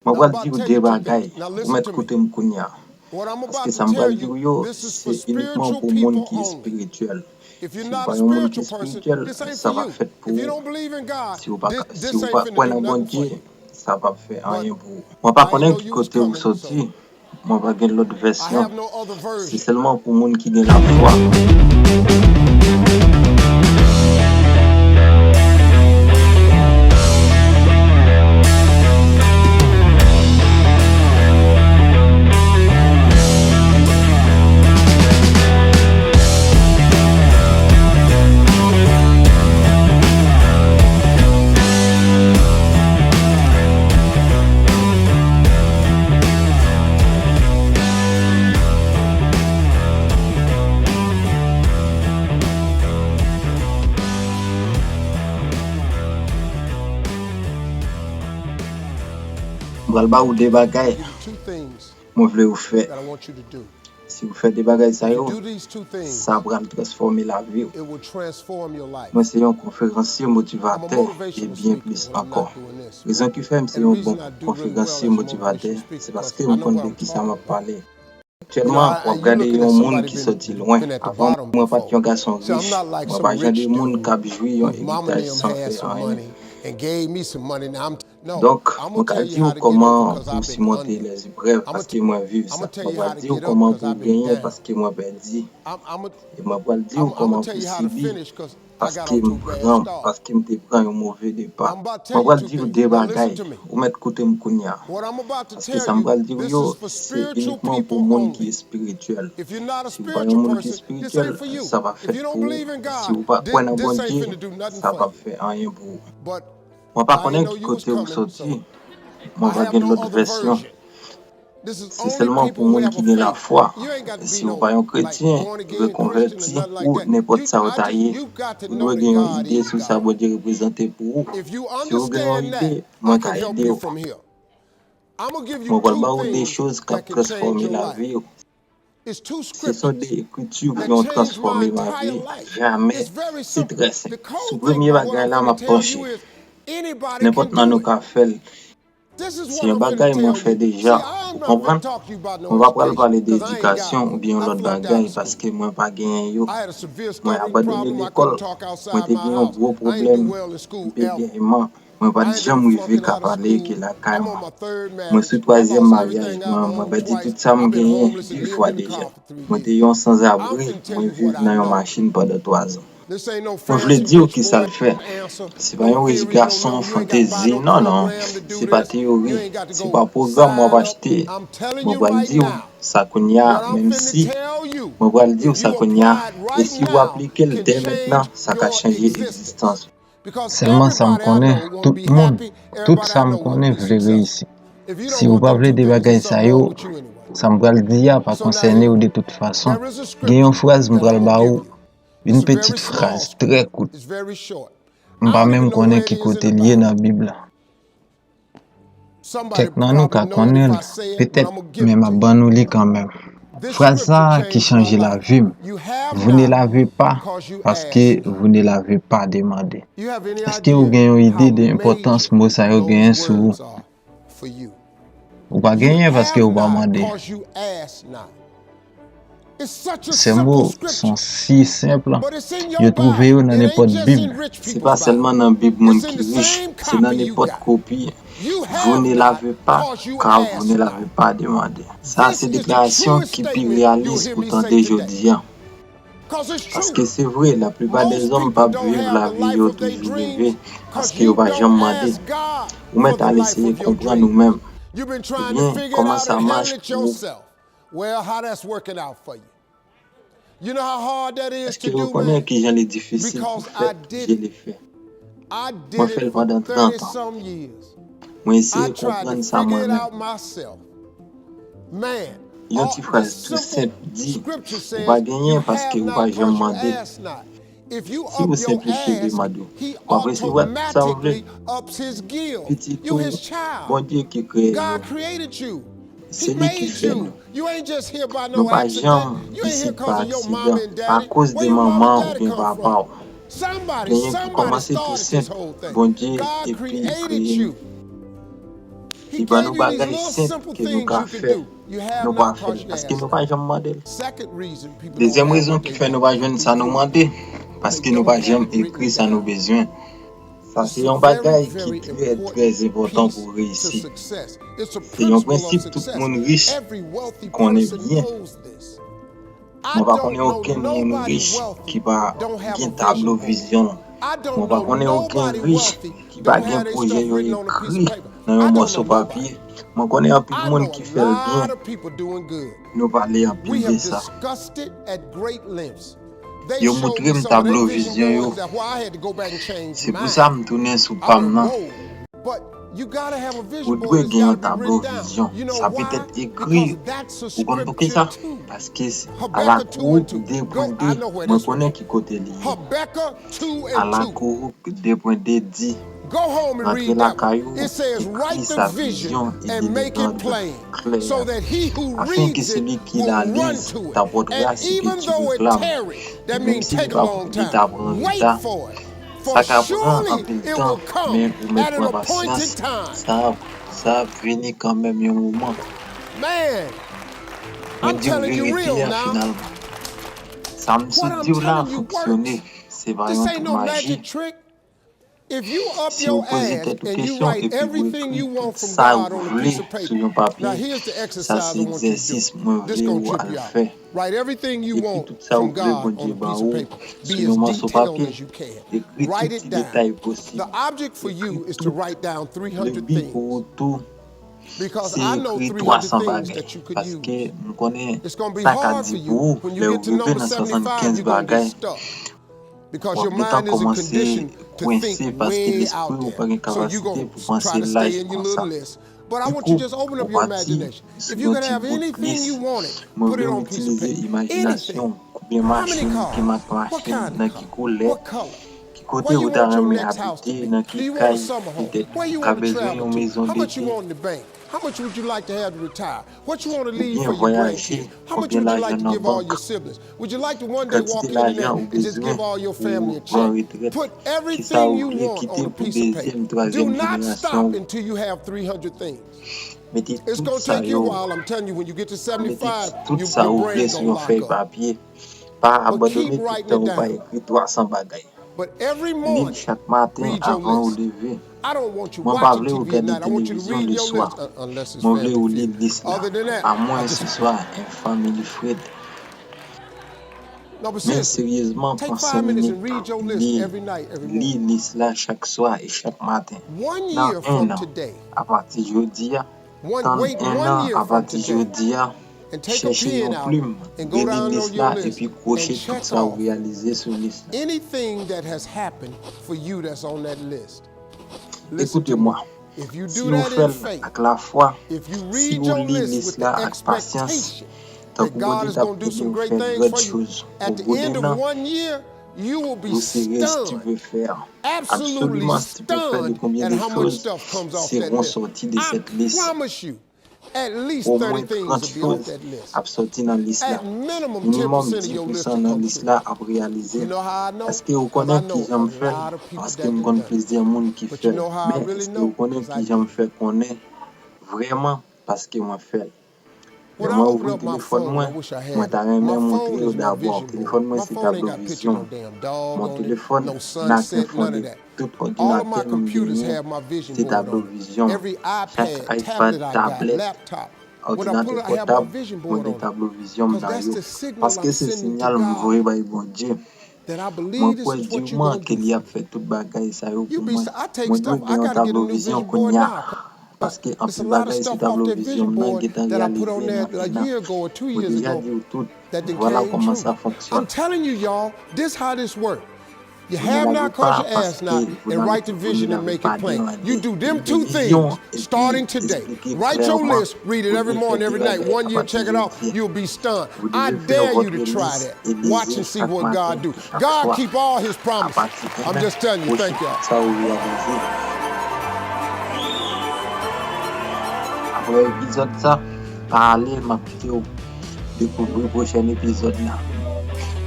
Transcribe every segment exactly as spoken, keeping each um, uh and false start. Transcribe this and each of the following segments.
Mwen pral di w de bagay. Ou mèt koute m kounye a. Paske sa m pral di w yo, se inikman pou moun ki espirityèl. Si w pa yon moun ki espirityèl, sa p ap fèt pou ou. Si w pa, si w pa kwè nan Bondye, sa p ap fè anyen pou ou. Mwen pa konnen ki kote ou soti, mwen pa gen lòt vèsyon. Se sèlman pou moun ki gen lafwa. M pral ba ou de bagay mwen vle ou fè. Si ou fè de bagay sa yo, sa pral transfòme lavi w. Mwen se yon konferansye motivatè e byen plis ankò. Rezon ki fè m se yon bon konferansye motivatè, se paske m konn de kisa m ap pale. Aktyèlman, w ap gade yon moun ki soti lwen. Avan, mwen pa t yon gason rich. Mwen pa jan de moun k ap jwi yon eritaj san fè anyen. Donk, mwen ka di w kòman pou w simonte lèzeprèv, paske mwen viv sa. Mwen pral di w kòman pou w genyen, paske mwen pèdi. E mwen pral di w kòman pou w sibi, paske m pran, paske m te pran yon move depa. Mwen pral di w de bagay. Ou mèt koute m kounye a. Paske sa m pral di w yo, se inikman pou moun ki espirityèl. Si w pa yon moun ki espirityèl, sa p ap fèt pou ou. Si w pa kwè nan Bondye, sa p ap fè anyen pou ou. Mwen pa konnen ki kote ou soti. Mwen pa gen lòt vèsyon. Se sèlman pou moun ki gen lafwa. Si w pa yon kretyen rekonvèti ou nenpòt sa w ta ye, ou dwe gen yon ide sou sa Bondye reprezante pou ou. Si w gen yon ide, mwen ka ede w. Mwen pral ba ou de choz k ap transfòme lavi w. Se sou de ekriti pou yon transfòme lavi. Jamè. Se trè senp. Sou premye bagay la, m ap panche. Nenpòt nan nou ka fè l. Se yon bagay mwen fè deja. Ou konprann? Mwen pa pral pale de edikasyon oubyen yon lòt bagay, paske mwen pa genyen yo. Mwen abandone lekòl. Mwen te gen yon gwo pwoblèm egèyman. Mwen pa t janm rive ka pale ke lakay mwen. Mwen sou twazyèm maryaj mwen, mwen pèdi tout sa m genyen de fwa deja. Mwen te yon sanzabri, mwen viv nan yon machin pandan twazan. Mwen vle di w kisa l fè. Se pa yon rich gason fantezi, non, non. Se pa teyori, se pa pwogram w ap achte. Mwen pral di w sa kounye a, menm si mwen pral di w sa kounye a, e si w aplike l dè mentnan, sa ka chanje egzistans w. Sèlman sa m konnen, tout moun, tout sa m konnen vle reyisi. Si ou pa vle de bagay sa yo, sa m pral di a pa konsène w de tout fason. Gen yon fraz m pral ba ou, yon pitit fraz trè kout. M pa menm konnen ki kote l ye nan Bib la. Kèk nan nou ka konnen l, petèt, men m ap ban nou li kanmenm. Fraz sa a ki chanje lavi m, Vous ne l'avez pas parce que vous ne l'avez pas demandé. Èske ou gen yon ide de enpòtans mo sa yo genyen sou ou? Ou pa genyen paske ou pa mande. Ces mots sont si simples, yo twouve yo nan nenpòt Bib. Se pa sèlman nan Bib moun ki rich, se nan nenpòt kopi. Vous ne l'avez pas, car vous ne l'avez pas demandé. Sa a se deklarasyon ki pi reyalis pou tande jodi a. Paske se vre, laplipa dèzòm p ap viv lavi yo toujou reve, paske yo pa janm mande. Ou mèt al eseye konprann ou menm. Ebyen, kòman sa mach pou ou? Èske ou konnen ki jan li difisil pou fè? Je l'ai fait. Mwen fè l pandan trant an. Mwen eseye konprann sa mwen menm. Yon ti fraz tou senp di, ou pa genyen paske ou pa janm mande. Si ou senplifye demande w, w ap resevwa tout sa w vle. Pitit ou, Bondye ki kreye yo. Se li ki fè nou. Nou pa janm isit pa aksidan, akoz de manman w oubyen papa w. Genyen ki kòmanse tou senp, Bondye epi kreye nou. Li ban nou bagay senp ke nou ka fè. Nou pa fè l paske nou pa janm mande l. Dezyèm rezon ki fè nou pa jwenn sa nou mande, paske nou pa janm ekri sa nou bezwen. Sa se yon bagay ki trè, trè enpòtan pou w reyisi. Se yon prensip tout moun rich konnen byen. Mwen pa konnen okenn moun rich ki pa gen tablo vizyon. Mwen pa konnen okenn rich ki pa gen pwojè yo ekri nan yon mòso papye. Mwen konnen anpil moun ki fè l byen. Nou pale anpil de sa. Yo montre m tablo vizyon yo. Se pou sa m tounen sou pa m nan. Ou dwe gen yon tablo vizyon. Sa petèt ekri. Ou konn poukisa? Paske alakouk de pwen de, mwen konnen ki kote li ye. Alakouk de pwen de di, rantre lakay ou, ekri sa vizyon e delivrans klè a, afenke seli ki la li ta pòtre a si petite reklame. Menm si li pa li ta pran reta, sa ka pran anpil tan, men ou mèt pran pasyans, sa ap, sa ap vini kanmenm yon moman. Mwen di w verite a finalman. Sa m sot di w la fonksyone, se pa yon twoup maji. Si w poze tèt ou kesyon epi w ekri tout sa ou vle sou yon papye, sa se egzèsis mwen vle ou al fè. Ekri tout sa ou vle Bondye ba ou sou yon mòso papye. Ekri tout ti detay posib. Ekri tout le bi pou ou tou. Se ekri twa san bagay, paske m konnen sa ka di pou ou lè ou rive nan swasannkenz bagay. W ap gentan kòmanse kwense paske lespri w pa gen kapasite pou panse laj konsa. Dikou, ou pati sou yon ti bout lis. Mwen vle w itilize imajinasyon w, konbyen machin, ki mak machin, nan ki koulè, ki kote ou ta renmen abite, nan ki kay, petèt ou ka bezwen yon mezon dete. Oubyen vwayaje, konbyen lajan nan bank, kantite lajan ou bezwen pou pran retrèt, kisa ou vle kite pou dezyèm, twazyèm jenerasyon ou. Mete tout sa yo, mete tout sa ou vle sou yon fèy papye. Pa abandone tout tan ou pa ekri twa san bagay. Li l chak maten avan ou leve. Mwen pa vle ou gade televizyon leswa. Mwen vle ou li lis la. Amwens se swa en Family Friend. Men seryezman, pran senk minit, li, li lis la chak swa e chak maten. Nan en an, apati jodi a, tann en an apati jodi a, chèche yon plim, reli lis la epi kwoche tout sa ou reyalize sou lis la. Ekoute mwen, si ou fè l ak lafwa, si ou li lis la ak pasyans, tankou Bondye t ap ede w fè grann choz o bout de nan, ou serye estipefè. Absolument stupéfait de combien de choses seront sorties de cette liste. Omwen trant choz ap sòti nan lis la. Minimòm dis pousan nan lis la ap reyalize. Èske ou konnen kijan m fè l? Paske m konn plizyè moun ki fè l. Men èske ou konnen kijan m fè konnen vrèman? Paske mwen fè l. Lè mwen ouvri telefòn mwen, mwen ta renmen montre yo dabò. Telefòn mwen se tablo vizyon m. Mon téléphone n'a qu'un fond de tout òdinatè m genyen se tablo vizyon m. Chak iPad, tablèt, òdinatè pòtab, mwen gen tablo vizyon m nan yo. Paske se siyal m voye bay Bondye. Mwen kwè diman ke li ap fè tout bagay sa yo pou mwen. Mwen dwe gen yon tablo vizyon kounye a. Paske anpil bagay sou tablo vizyon m nan gentan reyalize nan fina. Mwen deja di w tout, vwala kòman sa fonksyone. Kounye la yo pa paske pou n al pale nan de vizyon epi eksplike klèman, ou dwe fè de bagay apati de vizyon. Ou dwe fè vòt lis e li chak maten, chak swa. Apati de en, kwoche sa ou reyalize. Apre epizòd sa, pa ale, m ap kite w dekouvri pwochèn epizòd la.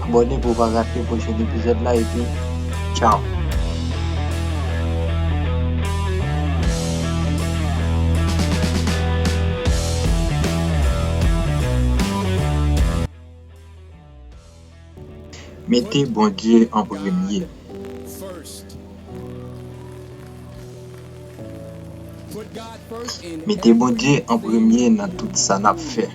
Abòne pou w pa rate pwochèn epizòd la epi tchaw. Mete Bondye an premye. Mete Bondye an premye nan tout sa n ap fè.